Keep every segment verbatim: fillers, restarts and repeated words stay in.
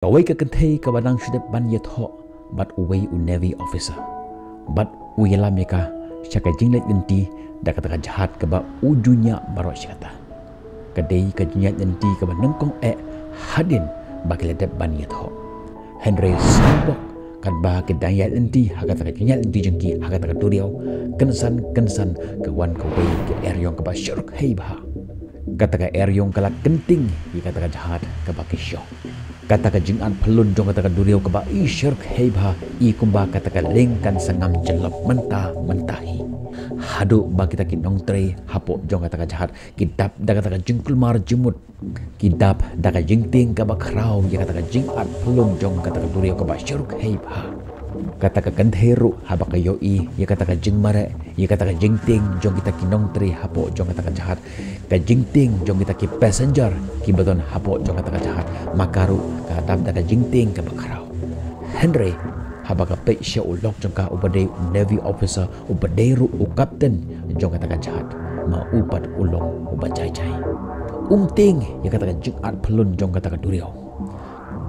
Kawei ka kynthei kaba dang shu dep ban ïathoh bad uwei u Navy officer, bad u ïalam ïa ka sha ka jingleit lynti da kata ka jahaj kaba u ju ñiah baroh shi katta. Ka dei ka jingïaid lynti kaba nyngkong eh hadien ba ki la dep ban ïathoh. Hynrei sngewbha katba ki dang ïaid lynti ha kata ka jingïaid lynti jong ki ha kata ka duriaw, kynsan kynsan ka wan kawei ka eriong kaba shyrkhei bha. Kata ka eriong ka la kynting ïa kata ka jahaj kaba ki shong. Kata ka jingat phyllun jong kata ka duriaw kaba i shyrkhei bha, i kumba kata ka lieng kan sa ngam jyllop mynta mynta hi. Haduh ba kita ki nongtrei hapoh jong kata ka jahaj ki dap da kata ka jingkulmar jingmut, ki dap da ka jingtieng kaba khraw ïa kata ka jingat phyllun jong kata ka duriaw kaba shyrkhei bha. Kata ka kynthei ruh haba ka ïohi ïa kata ka jingmareh, ïa kata ka jingtieng jong kita ki nongtrei hapoh jong kata ka jahaj, ka jingtieng jong kita ki passenger kiba don hapoh jong kata ka jahaj, ma ka ruh ka dap da ka jingtieng kaba khraw. Hynrei haba ka peit sha u lok jong ka uba dei u Navy officer, uba dei ruh u captain jong kata ka jahaj, ma u pat u long uba jai jai. Um tieng ïa kata ka jingat phyllun jong kata ka duriaw.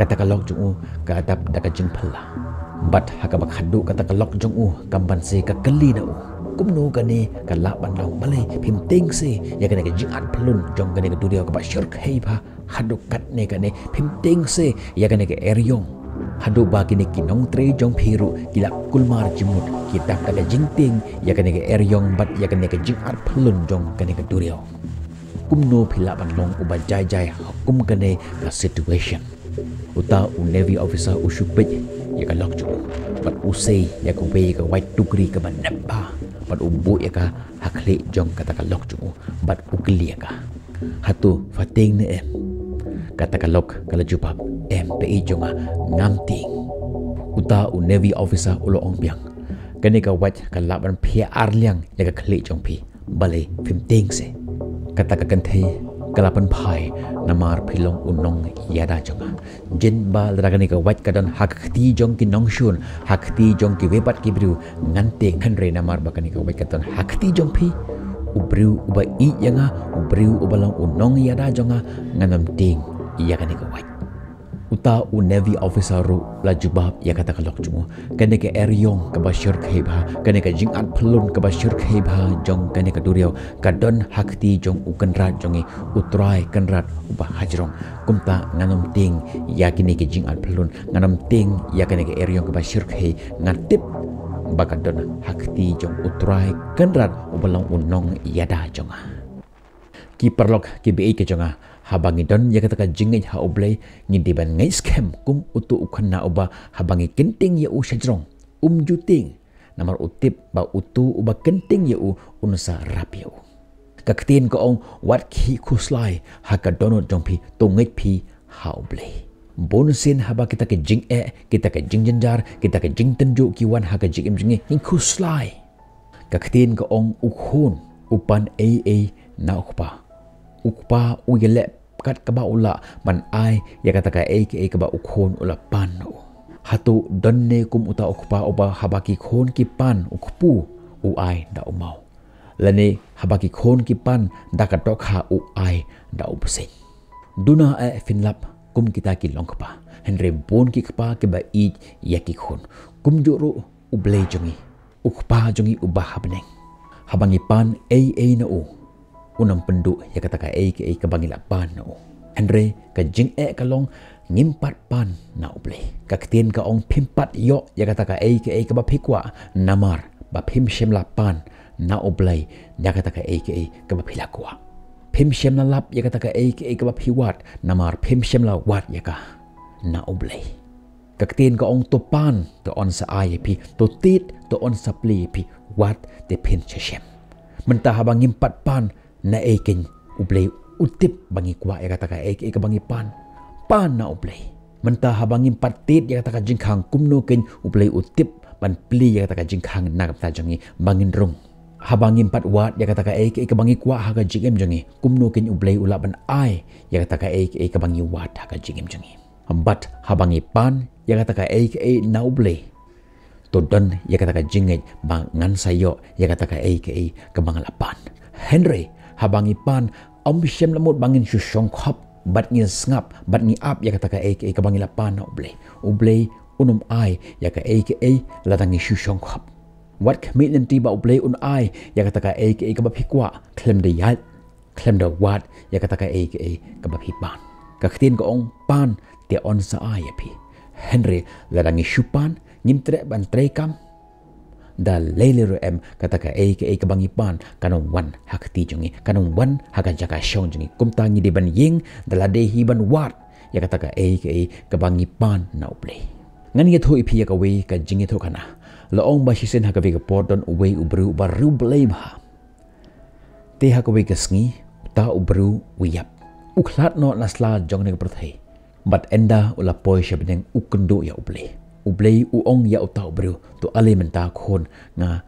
Kata ka lok jong u ka dap da ka jingphylla. Bad ha kaba khadduh kata ka lok jong u kam ban se ka kylli na u, kumno kane ka lah ban long, balei phim tieng se ïa kane ka jingat phyllun jong kane ka duriaw kaba shyrkhei bha haduh katne katne, phim tieng se ïa kane ka eriong. Haduh ba kine ki nongtrei jong phi ruh ki la kulmar jingmut, ki dap da ka jingtieng ïa kane ka eriong bad ïa kane ka jingat phyllun jong kane ka duriaw. Kumno phi lah ban long uba jai jai ha kum kane ka situation? Uta u Navy officer u shu peit ïa ka lok jong u bad u sei ïa kawei ka wait tukri kaba nep bha, bad u buh ïa ka ha khlieh jong kata ka lok jong u bad u kylli ïa ka, hato pha tieng ne em? Kata ka lok ka la jubab, em, phi jong nga, ngam tieng. Uta u Navy officer u la ong biang, kane ka wait ka lah ban phiah ar liang ïa ka khlieh jong phi. Balei phim tieng se? Kata ka kynthei ka la pynphai, namar phi long u nongïada jong nga. Jin ba lada kane ka wait ka don ha ka kti jong ki nongshun, ha kti jong kiwei pat ki briew, ngan tieng, hynrei namar ba kane ka wait ka don ha kti jong phi, u briew uba ïeit ïa nga, u briew uba long u nongïada jong nga, ngan ym tieng ïa kane ka wait. Uta u Navy officer ruh la jubab ïa kata ka lok jong u, kane ka eriong kaba shyrkhei bha, kane ka jingat phyllun kaba shyrkhei bha jong kane ka duriaw ka don ha kti jong u Kynrad jong ngi, u Trai Kynrad uba hajrong. Kumta ngan ym tieng ïa kine ki jingat phyllun, ngan ym tieng ïa kane ka eriong kaba shyrkhei, nga tip ba ka don ha kti jong u Trai Kynrad uba long u nongïada jong nga. Ki paralok kiba ïeit ki jong nga, haba ngi don ïa kata ka jingngeit ha U Blei, ngi dei ban ngeit skhem kum utu u khynnah uba haba ngi kynting ïa u shajrong, um ju tieng, namar u tip ba utu uba kynting ïa u un sa rap ïa u. Ka ktien ka ong, wat khie khuslai ha ka dohnud jong phi, to ngeit phi ha U Blei. Bun sien haba kita ka jingeh, kita ka jingjynjar, kita ka jingtynjuh ki wan ha ka jingim jong ngi, ngin khuslai. Ka ktien ka ong, u khun u pan ei ei na u kpa. U kpa u ïaleh kat kaba u lah ban ai ïa kata kaei kaei kaba u khun u la pan na u. Hato don ne kum uta u kpa uba haba ki khun ki pan u kpu, u ai da u maw? Lane haba ki khun ki pan da ka dohkha, u ai da u bseiñ? Duna eh phin lap kum kita ki long kpa, hynrei bun ki kpa kiba ïeit ïa ki khun. Kumjuh ruh U Blei jong ngi, u Kpa jong ngi uba ha bneng, haba ngi pan ei ei na u, un ym pynduh ïa kata kaei kaei kaba ngi la pan na u. Hynrei ka jingeh ka long, ngim pat pan na U Blei. Ka ktien ka ong, phim pat ïoh ïa kata kaei kaei kaba phi kwah, namar ba phim shym la pan na U Blei ïa kata kaei kaei kaba phi la kwah. Phim shym la lap ïa kata kaei kaei kaba phi wad, namar phim shym la wad ïa ka na U Blei. Ka ktien ka ong, to pan, to yn sa ai ïa phi, to tied, to yn sa plie ïa phi, wat te phin sa shem. Mynta haba ngim pat pan, naei keiñ U Blei u tip ba ngi kwah ïa kata kaei kaei kaba ngi pan? Pan na U Blei. Mynta haba ngim pat tied ïa kata ka jingkhang, kumno keiñ U Blei u tip ban plie ïa kata ka jingkhang na ka bynta jong ngi ba ngin rung? Haba ngim pat wad ïa kata kaei kaei kaba ngi kwah ha ka jingim jong ngi, kumno keiñ U Blei u lah ban ai ïa kata kaei kaei kaba ngi wad ha ka jingim jong ngi? Bad haba ngi pan ïa kata kaei kaei na U Blei, to don ïa kata ka jingngeit ba ngan sa ïoh ïa kata kaei kaei kaba nga la pan. Hynrei haba ngi pan, ym shym la mut ba ngin shu shongkhop Bad ngin sngap, bad ngi ap ïa kata kaei kaei kaba ngi la pan na U Blei. U Blei un ym ai ïa kaei kaei lada ngi shu shongkhop. Wat khmih lynti ba U Blei un ai ïa kata kaei kaei kaba phi kwah, khlem da ïaid, khlem da wad ïa kata kaei kaei kaba phi pan. Ka ktien ka ong pan te yn sa ai ïa phi. Hynrei lada ngi shu pan, ngim treh ban treikam, da lei lei ruh em, kata kaei kaei kaba ngi pan kan ym wan ha ka kti jong ngi, kan ym wan ha ka jaka shong jong ngi. Kumta ngi dei ban ïeng da lade hi ban wad ïa kata kaei kaei kaba ngi pan na U Blei. Ngan ïathuh ïa phi ïa kawei ka jingïathuhkhana. La ong ba shisien ha kawei ka por don uwei u briew uba riewblei bha. Te ha kawei ka sngi, uta u briew u ïap. U khlad noh na sla jong kane ka pyrthei. Bad ynda u la poi sha bneng u kynduh ïa U Blei. U Blei u ong ïa uta u briew, to ale mynta khun, nga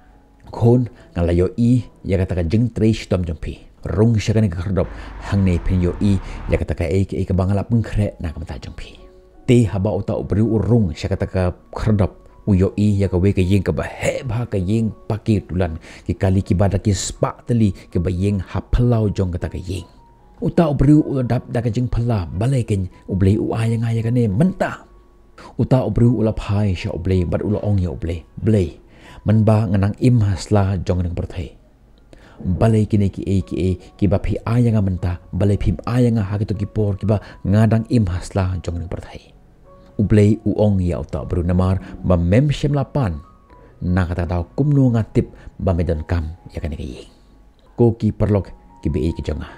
khun, nga la ïohi ïa kata ka jingtrei shitom jong phi. Rung sha kane ka khyrdop, hangne phin ïohi ïa kata kaei kaei kaba nga la pynkhreh na ka bynta jong phi. Te haba uta u briew u rung sha kata ka khyrdop, u ïohi ïa kawei ka ïing kaba heh bha, ka ïing paki tulan, ki kali kiba da ki spah tylli kiba ïeng ha phyllaw jong kata ka ïing. Uta u briew u la dap da ka jingphylla, balei keiñ U Blei u ai ïa nga ïa kane mynta. Uta u briew u la phai sha U Blei bad u la ong ïa U Blei, Blei, mynba nga nang im ha sla jong kane ka pyrthei, balei kine kiei kiei kiba phi ai ïa nga mynta, balei phim ai ïa nga ha kito ki por kiba nga dang im ha sla jong kane ka pyrthei. U Blei u ong ïa uta u briew, namar ba mem shym la pan, na kata ka daw kumno nga tip ba me donkam ïa kane ka ïing. Ko ki paralok kiba ïeit ki jong nga,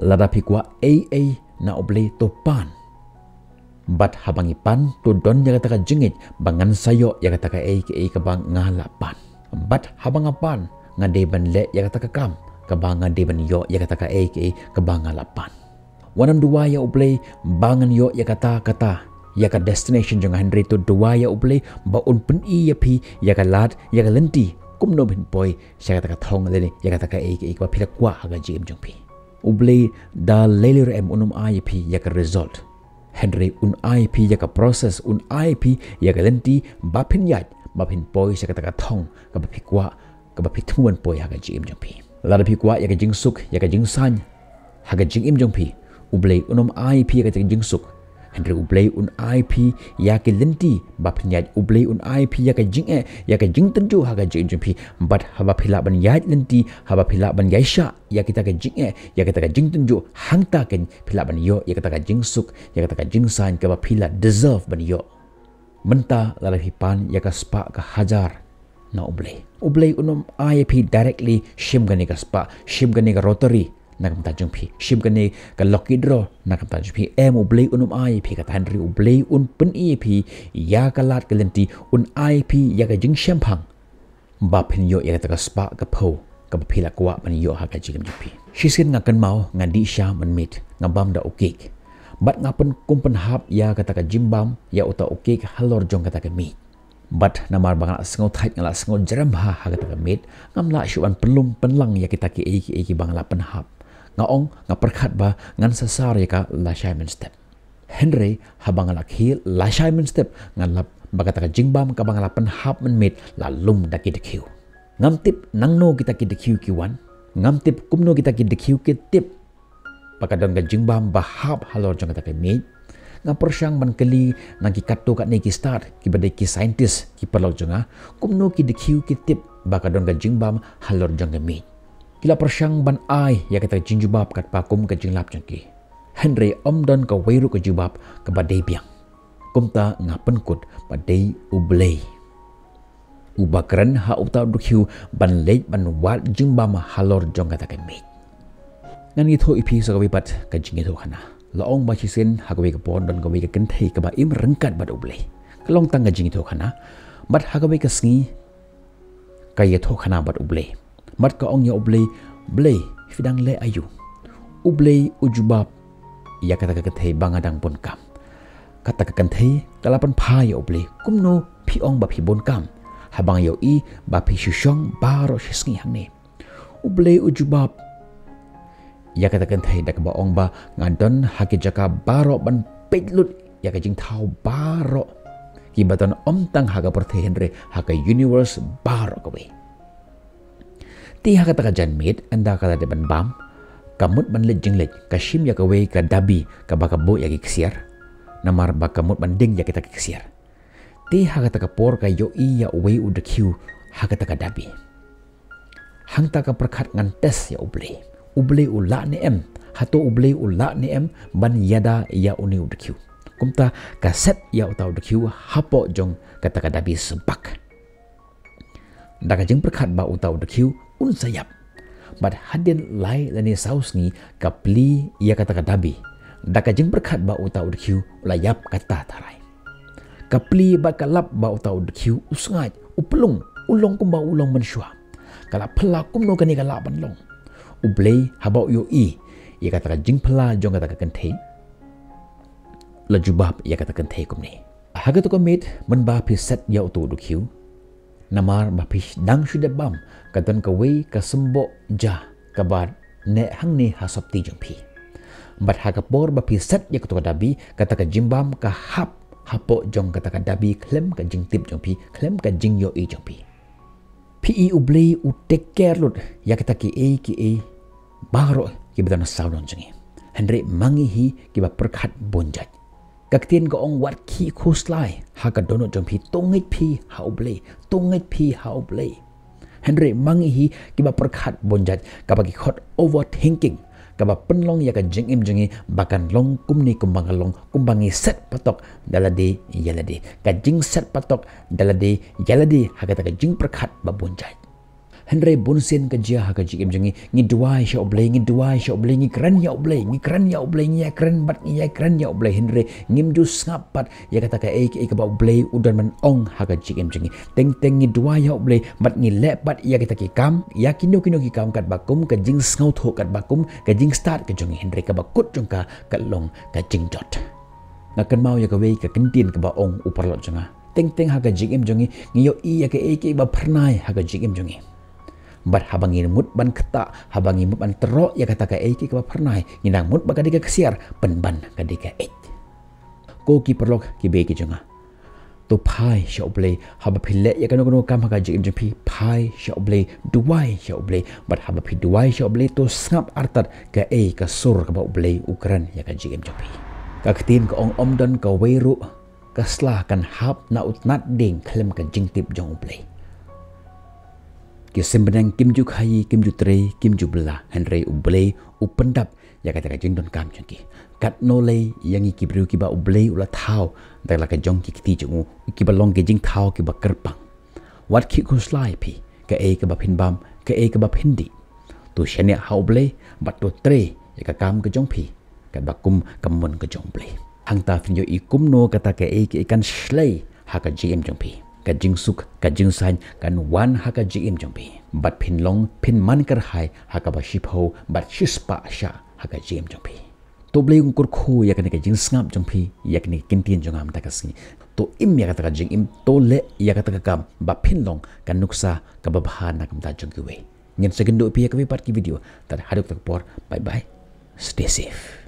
lada phi kwah ei ei na U Blei to pan. Bad haba ngi pan to don ïa kata ka jingngeit ba ngan sa ïoh ïa kata kaei kaei kaba nga la pan. Bad haba nga pan nga dei ban leh ïa kata ka kam kaba nga dei ban ïoh ïa kata kaei kaei kaba nga la pan. Wat nym duwai ïa U Blei ba ngan ïoh ïa kata kata, ïa ka destination jong nga, hynrei to duwai ïa U Blei ba un pyni ïa phi ïa ka lad, ïa ka lynti, kumno phin poi sha kata ka thong lane ïa kata kaei kaei kaba phi la kwah ha ka jingim jong phi. U Blei da lei lei ruh em un ym ai ïa phi ïa ka result. Hynrei un ai ïa phi ïa ka process, un ai ïa phi ïa ka lynti ba phin ïaid, ba phin poi sha kata ka thong kaba phi kwah, kaba phi thmu ban poi ha ka jingim jong phi. Lada phi kwah ïa ka jingsuk, ïa ka jingsaiñ ha ka jingim jong phi, U Blei un ym ai ïa phi ïa ka jingsuk. Hynrei U Blei un ai ïa phi ïa ki lynti ba phin ïaid. U Blei un ai ïa phi ïa ka jingeh, ïa ka jingtynjuh ha ka jingim jong phi. Bad haba phi lah ban ïaid lynti, haba phi lah ban ïaishah ïa kita ka jingeh, ïa kita ka jingtynjuh, hangta keiñ phi lah ban ïoh ïa kata ka jingsuk, ïa kata ka jingsaiñ kaba phi la deserve ban ïoh. Mynta lada phi pan ïa ka spah ka hajar na U Blei, U Blei un ym ai ïa phi directly, shim kane ka spah, shim kane ka lottery na ka bynta jong phi, shim kane ka lucky draw na ka bynta jong phi. Em, U Blei un ym ai ïa phi kata, hynrei U Blei un pyni ïa phi ïa ka lad ka lynti, un ai ïa phi ïa ka jingshemphang ba phin ïoh ïa kata ka spah ka phew kaba phi la kwah ban ïoh ha ka jingim jong phi. Shisien nga kynmaw nga dih sha mynmiet, nga bam da u kek. Bad nga pynkum pynhap ïa kata ka jingbam ïa uta u kek halor jong kata ka miej. Bad namar ba nga la sngew thait, nga la sngew jrem ha, ha kata ka miej, ngam lah shuh ban pynlum pynlang ïa kita kiei kiei kiba nga la pynhap. Nga ong, nga pyrkhat ba ngan sa sar ïa ka lashai mynstep. Hynrei haba nga la khie lashai mynstep, nga lap ba kata ka jingbam kaba nga la pynhap mynmiet la lum da ki dkhiew. Ngam tip nangno kita ki dkhiew ki wan, ngam tip kumno kita ki dkhiew ki tip ba ka don ka jingbam ba hap halor jong kata ka miej. Nga pyrshang ban kylli na ki katto katne ki stad kiba dei ki scientist, ki paralok jong nga, kumno ki dkhiew ki tip ba ka don ka jingbam halor jong ka miej. Ki la pyrshang ban ai ïa kata ka jingjubab katba kum ka jinglap jong ki. Hynrei ym don kawei ruh ka jubab kaba dei biang. Kumta nga pynkut ba dei U Blei uba kren ha uta u dkhiew ban leit ban wad jingbam halor jong kata ka miej. Ngan ïathuh ïa phi sa kawei pat ka jingïathuhkhana. La ong ba shisien ha kawei ka por don kawei ka kynthei kaba im ryngkat bad U Blei. Ka long tang ka jingïathuhkhana, bad ha kawei ka sngi ka ïathuhkhana bad U Blei. Bad ka ong ïa U Blei, Blei, phi dang leh aïu? U Blei u jubab ïa kata ka kynthei ba nga dang bun kam. Kata ka kynthei ka la pynphai ïa U Blei, kumno phi ong ba phi bun kam, haba nga ïohi ba phi shu shong baroh shi sngi hangne? U Blei u jubab ïa kata ka kynthei da kaba ong ba nga don ha ki jaka baroh ban peit lut ïa ka jingthaw baroh kiba don, ym tang ha ka pyrthei hynrei ha ka universe baroh kawei. Te ha kata ka janmiet, ynda ka la dep ban bam, Ka mut ban leit jingleit, ka shim ïa kawei ka dabi kaba ka buh ïa ki ksiar, namar ba ka mut ban ding ïa kita ki ksiar. Te ha kata ka por ka ïohi ïa uwei u dkhiew ha kata ka dabi. Hangta ka pyrkhat, ngan test ïa U Blei. U Blei u lah ne em? Hato U Blei u lah ne em ban ïada ïa une u dkhiew? Kumta ka set ïa uta u dkhiew hapoh jong kata ka dabi sbak. Da ka jingpyrkhat ba uta u dkhiew un sa ïap. Bad hadien lai lane saw sngi ka plie ïa kata ka dabi. Da ka jingpyrkhat ba uta u dkhiew u la ïap kata tharai. Ka plie bad ka lap ba uta u dkhiew u sngaid, u plung, u long kumba u long mynshuwa. Ka la phylla kumno kane ka lah ban long. U Blei haba u ïohi ïa kata ka jingphylla jong kata ka kynthei, la jubab ïa kata ka kynthei kumne. Ha kato ka miet mynba phi set ïa uto u dkhiew, namar ba phi dang shu dep bam, ka don kawei ka symboh ja kaba neh hangne ha sopti jong phi. Bad ha ka por ba phi set ïa kato ka dabi, kata ka jingbam ka hap hapoh jong kata ka dabi khlem ka jingtip jong phi, khlem ka jingïohi jong phi. Phi i U Blei u take care lut ïa kita kiei kiei baroh kiba don ha sawdong jong ngi. Hynrei ma ngi hi kiba pyrkhat bun jait. Ka ktien ka ong, wat khih khuslai ha ka dohnud jong phi, to ngeit phi ha U Blei, to ngeit phi ha U Blei. Hynrei ma ngi hi kiba pyrkhat bun jait, kaba ki khot overthinking, kaba pynlong ïa ka jingim jong ngi ba kan long kumne kumba ka long, kumba ngi set patok da lade ïa lade. Ka jingset patok da lade ïa lade ha kata ka jingpyrkhat ba bun jait. Hynrei bun sien ka jia ha ka jingim jong ngi, ngi duwai sha U Blei, ngi duwai sha U Blei, ngi kren ïa U Blei, ngi kren ïa U Blei, ngi ïa kren bad ngi ïa kren ïa U Blei, hynrei ngim ju sngap pat ïa kata kaei kaei kaba U Blei u don ban ong ha ka jingim jong ngi. Teng teng ngi duwai ïa U Blei bad ngi leh pat ïa kita ki kam, ïa kino kino ki kam katba kum ka jingsngewthuh, katba kum ka jingstad ka jong ngi, hynrei kaba kut jong ka ka long ka jingjot. Nga kynmaw ïa kawei ka kyntien kaba ong u paralok jong nga. Teng teng ha ka jingim jong ngi, ngi ïohi ïa kaei kaei ba phyrnai ha ka jingim jong ngi. Bad haba ngi mut ban ktah, haba ngi mut ban troh ïa kata kaei kaei kaba phyrnai, ngi nang mut ba ka dei ka ksiar, pynban ka dei ka eit. Ko ki paralok kiba ïeit ki jong nga, to phai sha U Blei, haba phi leh ïa kano kano kam ha ka jingim jong phi, phai sha U Blei, duwai sha U Blei. Bad haba phi duwai sha U Blei, to sngap artat kaei ka sur kaba U Blei u kren ïa ka jingim jong phi. Ka ktien ka ong, ym don kawei ruh ka sla kan hap na u tnat dieng khlem ka jingtip jong U Blei. Ki seng bneng kim ju khaii, kim ju trei, kim ju bylla, hynrei U Blei u pyndap ïa kata ka jingdonkam jong ki. Katno lei ïa ngi ki briew kiba U Blei u la thaw da la ka jong ki kti jong u, kiba long ki jingthaw kiba kyrpang. Wat khih khuslai phi, kaei kaba phin bam, kaei kaba phin dih. To shaniah ha U Blei bad to trei ïa ka kam ka jong phi katba kum ka mon ka jong U Blei. Hangta phin ïohi kumno kata kaei kaei kan shlei ha ka jingim jong phi. Ka jingsuk, ka jingsain kan wan ha ka jingim jong phi. Bad phin long, phin man kyrhai ha kaba shiphew bad shispah shah ha ka jingim jong phi. To U Blei un kyrkhu ïa kane ka jingsngap jong phi ïa kane ka kyntien jong nga mynta ka sngi. To im ïa kata ka jingim, to leh ïa kata ka kam ba phin long ka nuksa kaba bha na ka bynta jong kiwei. Ngin sa ïakynduh pat ïa kawei pat ki video. Tad haduh kata ka por, bye bye. Stay safe.